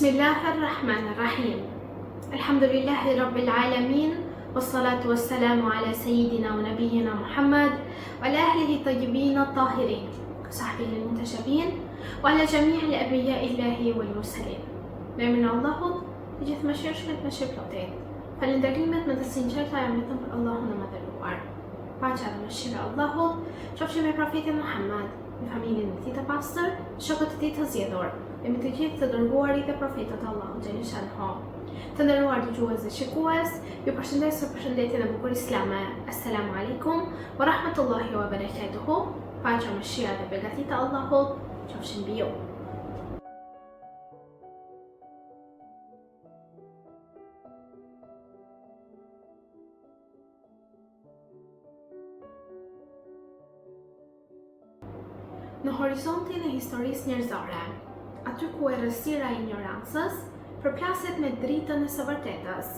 Bismillahirrahmanirrahim. Elhamdulillahi Rabbil Alamin. Wassalatu wassalamu ala sayyidina wa nabiyyina Muhammad wa ala ahlihi tayyibin at-tahirin. Sahbihi al-muntashabin wa ala jami'i al-anbiya'i Allahi wal mursalin. Në emrin e Allahut, të gjithëmëshirshmit mëshirëplotit. Falënderimet më të sinqerta janë vetëm për Allahun e Madhëruar. Paqja dhe mëshira e Allahut qofshin mbi profetin Muhammed, mbi familjen e tij të pastër, shokët e tij të zgjedhur, dhe mbi të gjithë të dërguarit dhe profetët e Allahut xheleshanuhu. Të nderuar dëgjues dhe shikues, ju përshëndes me përshëndetjen e bukur islame. Assalamu alaikum wa rahmatullahi wa barakatuhu. Paqja, mëshira dhe begatitë e Allahut qofshin mbi ju. Në horizontin e historisë njerëzore, aty ku errësira e injorancës përplaset me dritën e së vërtetës,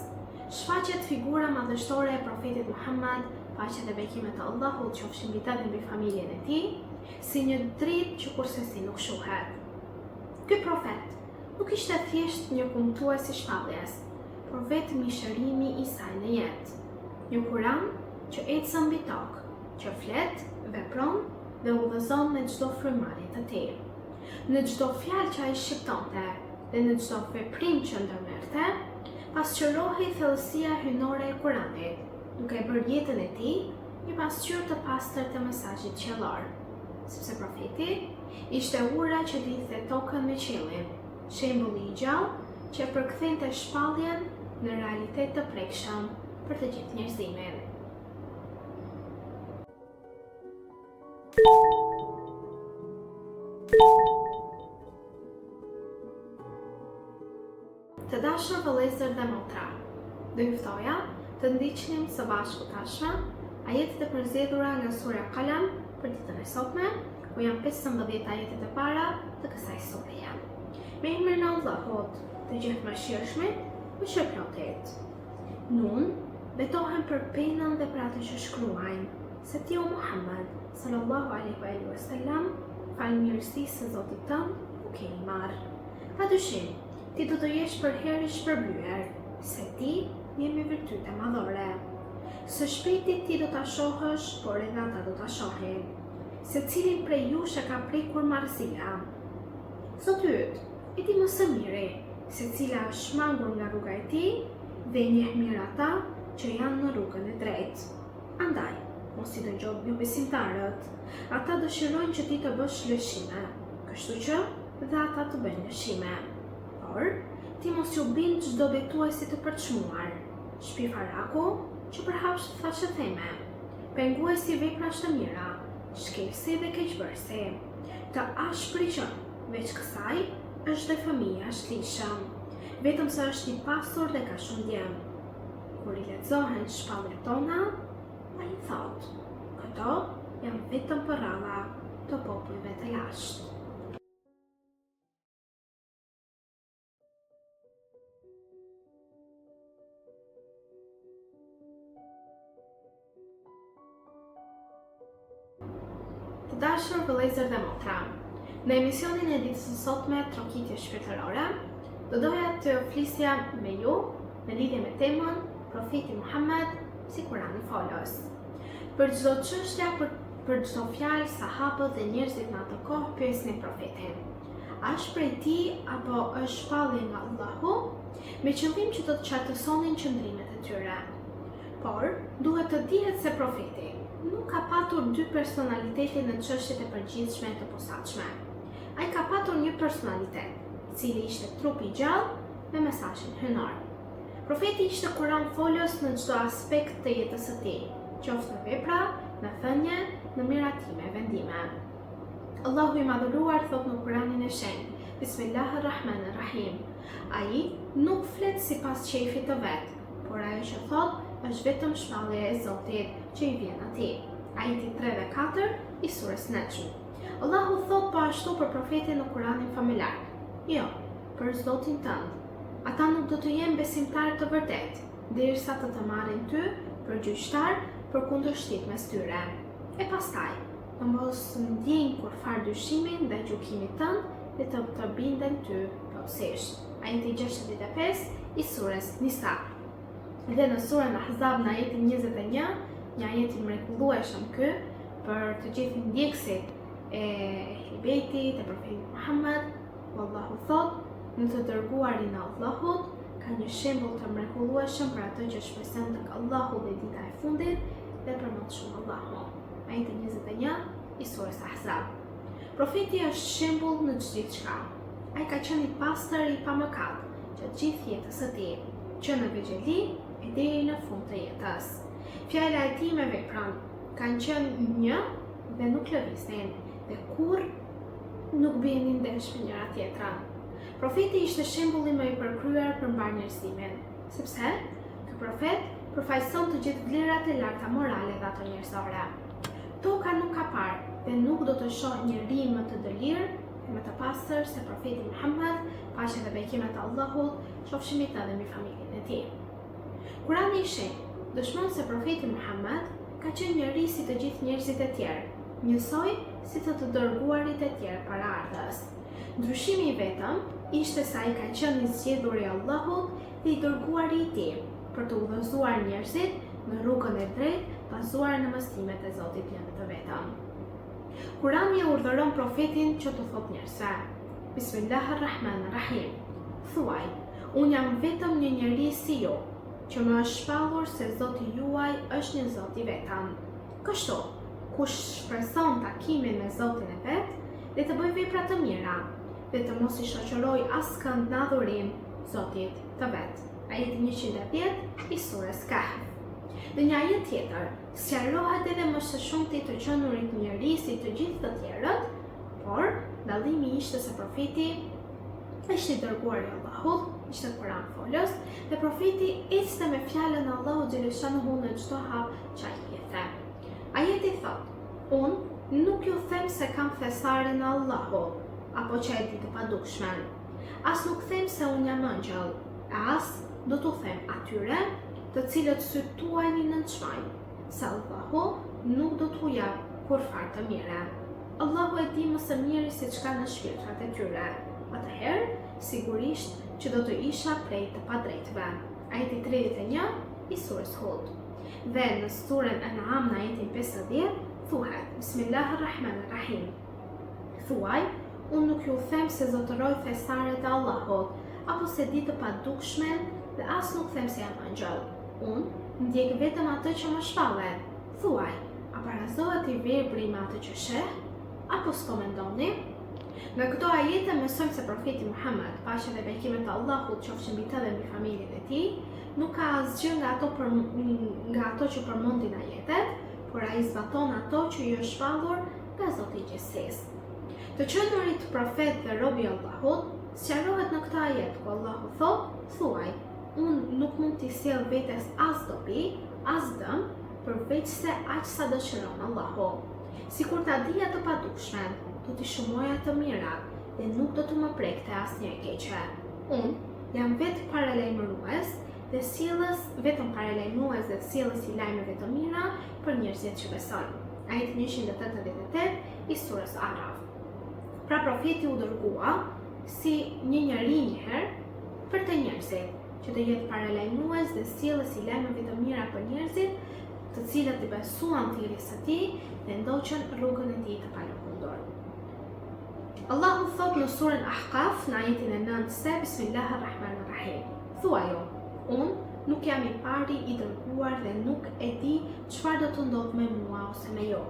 shfaqet figura madhështore e profetit Muhammed, paqja dhe bekimet e Allahut qofshin mbi të dhe mbi familjen e tij, si një dritë që kurrsesi nuk shuhet. Ky profet nuk ishte thjesht një kumtues i shpalljes, por vetë mishërimi i saj në jetë. Një Kuran që ecën mbi tokë, që flet, vepron dhe udhëzon me çdo frymëmarrje të tij. Në çdo fjalë që ai shqiptonte dhe në çdo veprim që ndërmerrte, pasqyrohej thellësia hyjnore e Kuranit, duke e bërë jetën e tij një pasqyrë të pastër të mesazhit qiellor. Sepse profeti ishte ura që lidhte tokën me qiellin, shembulli i gjallë që e përkthente shpalljen në realitet të prekshëm për të gjithë njerëzimin. Të dashur vëllezër dhe motra, do ju ftoja të ndiqnim së bashku tashmë ajetet e përzgjedhura nga surja Kalam për ditën e sotme, ku janë 15 ajetet e para të kësaj sureje. Me emrin e Allahut, të gjithëmëshirshmit, mëshirëplotit. Nun, betohem për penën dhe për atë që shkruajnë, se ti o Muhammed, sallallahu alaihi wa alihi wasallam, falë mirësisë së Zotit tënd, nuk je i marrë. Pa dyshim, ti do të jesh përherë i shpërblyer, se ti je me virtyte madhore. Së shpejti ti do ta shohësh, por edhe ata do ta shohin. Secilin prej jush e ka prekur marrëzia. Zoti yt, e di më së miri, se cila është shmangur nga rruga e tij dhe i njeh mirë ata që janë në rrugën e drejtë. Andaj, mos i dëgjo jobesimtarët. Ata dëshirojnë që ti të bësh lëshime, kështu që dhe ata të bëjnë lëshime. Por, ti mos iu bind çdo betuesi të përçmuar, shpifaraku që përhap thashetheme, penguesi veprash të mira, shkelësi dhe keqbërësi, të ashpri që, veç kësaj, është dhe fëmijë i jashtëligjshëm, vetëm se është i pasur dhe ka shumë djem. Kur i lexohen shpalljet tona, ai thotë, këto janë vetëm përralla të popujve të lashtë. Të dashur vëllezër dhe motra, në emisionin e ditës së sotme Trokitje shpirtërore, do doja të flisja me ju në lidhje me temën Profeti Muhammed si Kurani folës. Për çdo çështje, për për çdo fjalë sahabët dhe njerëzit në atë kohë pyesnin profetin. A është prej tij apo është shpallje nga Allahu? Me qëllim që të qartësonin qëndrimet e tyre. Por, duhet të dihet se profeti nuk ka patur dy personalitete në çështjet e përgjithshme e të posaçme. Ai ka patur një personalitet, i cili ishte trup i gjallë me mesazhin hyjnor. Profeti ishte Kuran folës në çdo aspekt të jetës së tij, qoftë në vepra, në thënie, në miratime e vendime. Allahu i Madhëruar thotë në Kuranin e Shenjtë, Bismillahir-Rahmanir-Rahim, Ai nuk flet sipas qejfit të vet, por ajo që thotë është vetëm shpallje e Zotit që i vjen atij. Ajeti 3 dhe 4 i surës Nexhm. Allahu thotë po ashtu për profetin në Kuranin famëlartë, Jo, për Zotin tënd, ata nuk do të jenë besimtarë të vërtetë, derisa të të marrin ty për gjyqtar për kundërshtitë mes tyre. E pastaj, të mos ndjejnë kurrfarë dyshimi ndaj gjykimit tënd dhe të të binden ty plotësisht. plotësisht. Ajeti 65 i sures Nisa. Dhe në suren Ahzab në ajetin 21, një ajet i mrekullueshëm ky për të gjithë ndjekësit e Ehli Bejtit, e profetit Muhammed, ku Allahu thotë, në të dërguarin e Allahut, ka një shembull të mrekullueshëm për atë që shpreson tek Allahu dhe dita e fundit dhe përmend shumë Allahun. Ajeti 21 i surës Ahzab. Profeti është shembull në gjithçka. Ai ka qenë i pastër i pamëkat gjatë gjithë jetës së tij, që në vegjëli e deri në fund të jetës. Fjala e tij me veprën kanë qenë një dhe nuk lëviznin dhe kurrë nuk binin ndesh me njëra tjetrën. Profeti ishte shembulli më i përkryer për mbarë njerëzimin, sepse ky profet përfaqëson të gjithë vlerat e larta morale dhe ato njerëzore. Toka nuk ka parë dhe nuk do të shohë njeri më të dëlirë dhe më të pastër se profeti Muhammed, paqja dhe bekimet e Allahut qofshin mbi të dhe mbi familjen e tij. Kurani i Shenjtë dëshmon se profeti Muhammed ka qenë njeri si të gjithë njerëzit e tjerë, njësoj si të të dërguarit e tjerë paraardhës. Ndryshimi i vetëm ishte se ai ka qenë i zgjedhuri i Allahut dhe i dërguari i tij për të udhëzuar njerëzit në rrugën e drejtë bazuar në mësimet e Zotit një dhe të vetëm. Kurani e urdhëron profetin që t'u thotë njerëzve, Bismillah ar-Rahman ar-Rahim. Thuaj, unë jam vetëm një njeri si ju, që më është shpallur se Zoti juaj është një Zot i vetëm. Kështu, kush shpreson takimin me Zotin e vet, le të bëjë vepra të mira dhe të mos i shoqërojë askënd në adhurim Zotit të vet. Ajeti 110 i sures Kahf. Në një ajet tjetër, sqarohet edhe më së shumti të qenurit njeri si të gjithë të tjerët, por dallimi ishte se profeti ishte i dërguar i Allahut, ishte Kur'an folës, dhe profeti ecte me fjalën e Allahut xheleshanuhu në çdo hap që ai hidhte. Ajeti thotë, unë nuk ju them se kam thesarin e Allahut, apo që e di të padukshmen. As nuk them se unë jam ëngjëll, e as do t'u them atyre, të cilët sytë tuaj i nënçmojnë, se Allahu nuk do t'u japë kurrfarë të mire. Allahu e di më së miri se ç'ka në shpirtrat e tyre. Atëherë, sigurisht që do të isha prej të padrejtëve. Ajeti 31 i surës Hud. Dhe në suren An'am në ajetin 50 thuhet Bismillahirrahmanirrahim. Thuaj, unë nuk ju them se zotëroj thesaret e Allahut, apo se di të padukshmen dhe as nuk them se jam ëngjëll. Unë ndjek vetëm atë që më shpallet. Thuaj, a barazohet i verbri me atë që sheh? Apo s'po mendoni? Nga këto ajete mësojmë se profeti Muhammed, paqja dhe bekimet e Allahut qofshin mbi të dhe mbi familjen e tij, nuk ka asgjë nga ato për, nga ato që përmendin ajetet, por ai zbaton ato që i është shpallur nga Zoti i gjithësisë. Të qenurit profet dhe rob i Allahut sqarohet në këtë ajet ku Allahu thotë, thuaj, unë nuk mund t'i sjell vetes as dobi, as dëm, përveçse aq sa dëshiron Allahu. Sikur ta dija të padukshmen, do t'i shumoja të mirat dhe nuk do të më prekte asnjë e keqe. Unë jam vetë paralajmërues dhe sjellës, vetëm paralajmërues dhe sjellës i lajmeve të mira për njerëzit që besojnë. Ajeti 188 i surës Araf. Pra profeti u dërgua si një njeri njëherë për të njerëzit, që të jetë paralajmërues dhe sjellës i lajmeve të mira për njerëzit, të cilët i besuan thirrjes së tij dhe ndoqën rrugën e tij të palëkundur. Allahu thotë në surën Ahqaf në ajetin e 9 se Bismillahirrahmanirrahim. Thuaju, unë nuk jam i pari i dërguar dhe nuk e di çfarë do të ndodhë me mua ose me ju.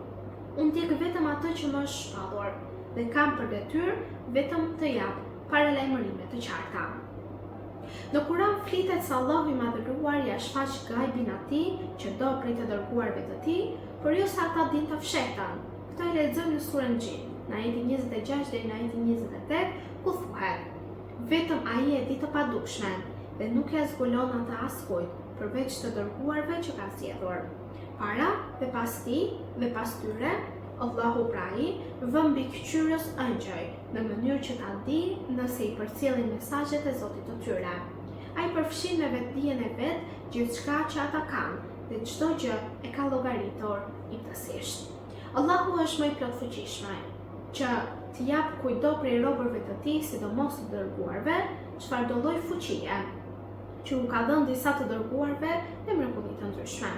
Unë ndjek vetëm atë që më është shpallur dhe kam për detyrë vetëm të jap paralajmërime të qarta. Në Kuran flitet se Allahu i Madhëruar ia shfaq gajbin atij që do prej të dërguarve të tij, por jo se ata dinë të fshehtën. Këtë e lexojmë në suren Xhin, në ajetin 26 deri në ajetin 28, ku thuhet: Vetëm ai e di të padukshmen dhe nuk ia zbulon atë askujt, përveç të dërguarve që ka zgjedhur. Para dhe pas tij dhe pas tyre, Allahu pra ai vë mbikëqyrës ëngjëj, në mënyrë që ta dijë nëse i përcjellin mesazhet e Zotit të tyre. Ai përfshin me vetëdijen e vet gjithçka që ata kanë dhe çdo gjë e ka llogaritur imtësisht. Allahu është më i plotfuqishmi, që t'i japë kujtdo prej robërve të Tij, sidomos të dërguarve, çfarëdolloj fuqie, që u ka dhënë disa të dërguarve dhe mrekulli të ndryshme.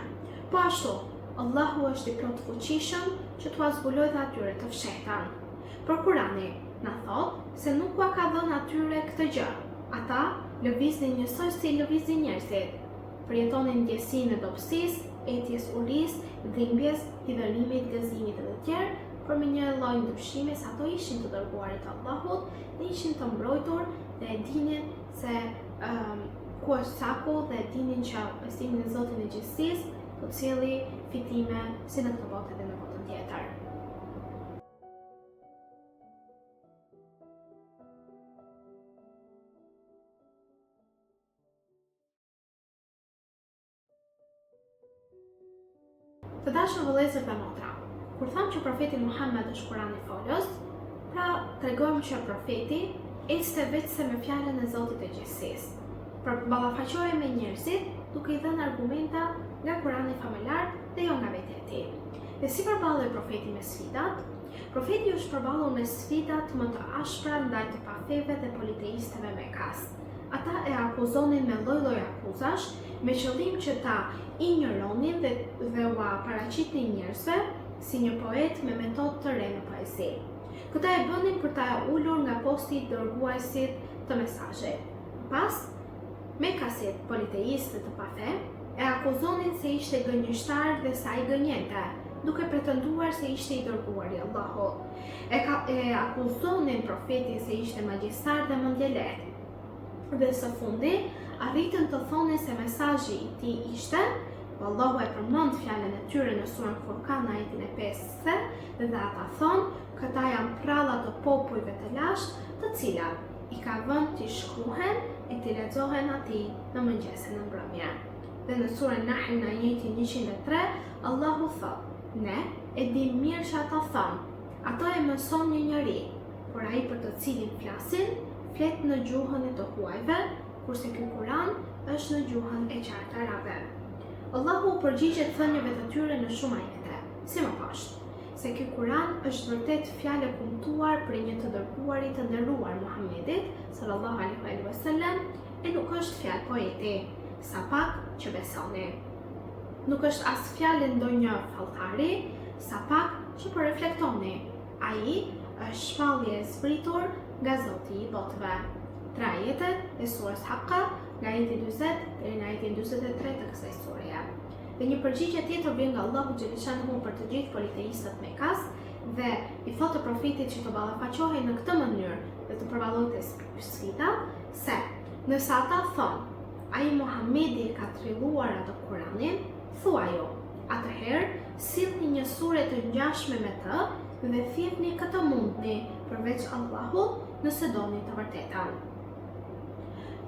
Po ashtu, Allahu është i plotfuqishëm që t'ua zbulojë dhe atyre të fshehtën. Por Kurani na thotë se nuk ua ka dhënë atyre këtë gjë. Ata lëviznin njësoj si lëviznin njerëzit. Përjetonin ndjesinë e dobësisë, etjes, urisë, dhimbjes, hidhërimit, gëzimit e të tjerë, por me një lloj ndryshimi se ato ishin të dërguarit të Allahut dhe ishin të mbrojtur dhe e dinin se um, ku është caku dhe e dinin që besimi në Zotin e gjithësisë do të sjelli fitime si në këtë botë edhe në botën tjetër. Të dashur vëllezër dhe motra, kur thamë që profeti Muhammed është Kurani folës, pra tregojmë që profeti ecte veçse me fjalën e Zotit të gjithësisë. Pra ballafaqohej me njerëzit duke i dhënë argumenta nga Kurani famëlartë dhe jo nga vetja e tij. Dhe si përballej profeti me sfidat? Profeti është përballur me sfidat më të ashpra ndaj të pafeve dhe politeistëve mekas. Ata e akuzonin me lloj-lloj akuzash, me qëllim që ta injoronin dhe dhe ua paraqitnin njerëzve si një poet me metodë të re në poezi. Këtë e bënin për ta ulur nga posti i dërguesit të mesazhit. Më pas, mekasit politeistë dhe të pafe e akuzonin se ishte gënjeshtar dhe se ai gënjente, duke pretenduar se ishte i dërguari i Allahut. E, ka, e akuzonin profetin se ishte magjistar dhe mendjelehtë. Dhe së fundi, arritën të thonin se mesazhi i tij ishte, po Allahu e përmend fjalën e tyre në surën Furkan në ajetin e 5 dhe ata thonë, këta janë pralla të popujve të lashtë, të cilat i ka vënë t'i shkruhen e t'i lexohen atij në mëngjes e në mbrëmje. Dhe në surën Nahl në ajetin 103, Allahu thotë, ne e dimë mirë që ata thonë, atë e mëson një njeri, por ai për të cilin flasin, flet në gjuhën e të huajve, kurse ky Kuran është në gjuhën e qartë arabe. Allahu u përgjigjet thënieve të tyre në shumë ajete, si më poshtë, se ky Kuran është vërtet fjalë e kumtuar prej një të dërguari të nderuar Muhammedit, sallallahu alaihi wasallam, e nuk është fjalë poeti, sa pak që besoni. Nuk është as fjalë e ndonjë falltari, sa pak që po reflektoni. Ai është shpallje e zbritur nga Zoti i botëve. Tre ajetet e surës Hakka, nga ajeti 40 deri në ajetin 43 të kësaj sureje. Dhe një përgjigje tjetër vjen nga Allahu xheleshanuhu për të gjithë politeistët mekas dhe i thotë profetit që të ballafaqohej në këtë mënyrë dhe të përballonte sfidat, se nëse ata thonë, ai Muhamedi e ka trilluar atë Kuranin, thuaju, Atëherë, sillni një sure të ngjashme me të dhe thirrni kë të mundni përveç Allahut, nëse doni të vërtetën.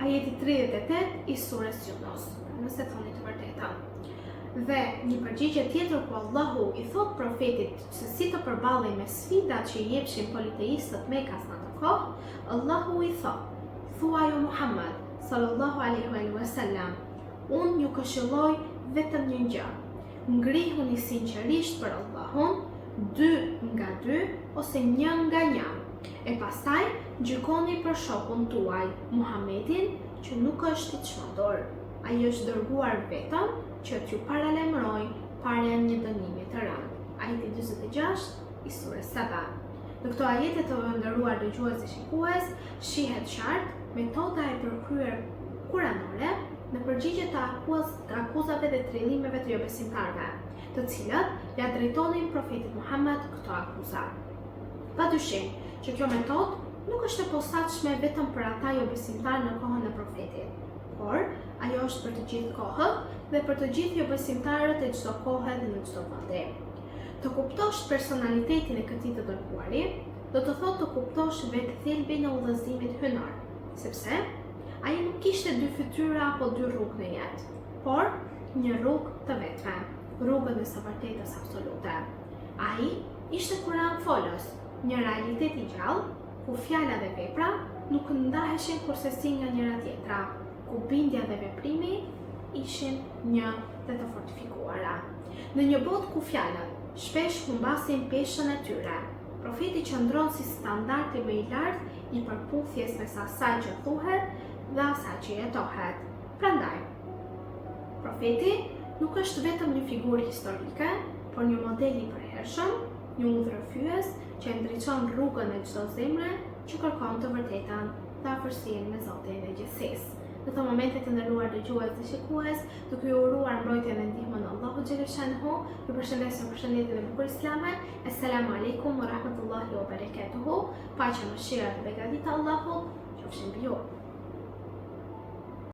Ajeti 38 i sures Yunus, nëse thoni të vërtetën. Dhe një përgjigje tjetër ku Allahu i thotë profetit se si të përballej me sfidat që i jepshin politeistët mekas në atë kohë, Allahu i thotë: Thuaju Muhammed sallallahu alaihi wasallam, Unë ju këshilloj vetëm një gjë. Ngrihuni sinqerisht për Allahun, dy nga dy ose një nga një. E pastaj gjykoni për shokun tuaj, Muhammedin, që nuk është i çmendur. Ai është dërguar vetëm që t'ju paralajmërojë para një dënimi të rëndë. Ajeti 46 i sures Saba. Në këto ajete të nderuar dëgjues dhe shikues, shihet qartë metoda e përkryer kuranore në përgjigje të akuzave dhe trillimeve të jobesimtarëve, të cilët ia drejtonin profetit Muhammed këto akuza. Pa dyshim që kjo metodë nuk është e posaçme vetëm për ata jobesimtarë në kohën e profetit, por ajo është për të gjithë kohët dhe për të gjithë jobesimtarët e çdo kohe dhe në çdo vend. Të kuptosh personalitetin e këtij të dërguari, do të thotë të kuptosh vetë thelbin e udhëzimit hyjnor, sepse ai nuk kishte dy fytyra apo dy rrugë në jetë, por një rrugë të vetme, rrugën e së vërtetës absolute. Ai ishte Kuran folës, një realitet i gjallë, ku fjala dhe vepra nuk ndaheshin kurrsesi nga njëra tjetra, ku bindja dhe veprimi ishin një dhe të fortifikuara. Në një botë ku fjalët shpesh humbasin peshën e tyre, Profeti qëndron si standardi më i lartë i përputhjes mes asaj që thuhet dhe asaj që jetohet. Prandaj, profeti nuk është vetëm një figurë historike, por një model i përhershëm, një udhërrëfyes që e ndriçon rrugën e çdo zemre që kërkon të vërtetën dhe afërsinë me Zotin e gjithësisë. Në këto momente të nderuar dëgjues dhe shikues, duke ju uruar mbrojtjen dhe ndihmën e Allahut xheleshanuhu, ju përshëndes me përshëndetjen e bukur islame, Esselamu alejkum wa rahmetullahi wa barakatuhu, paqja, mëshira dhe begatitë e Allahut qofshin mbi ju.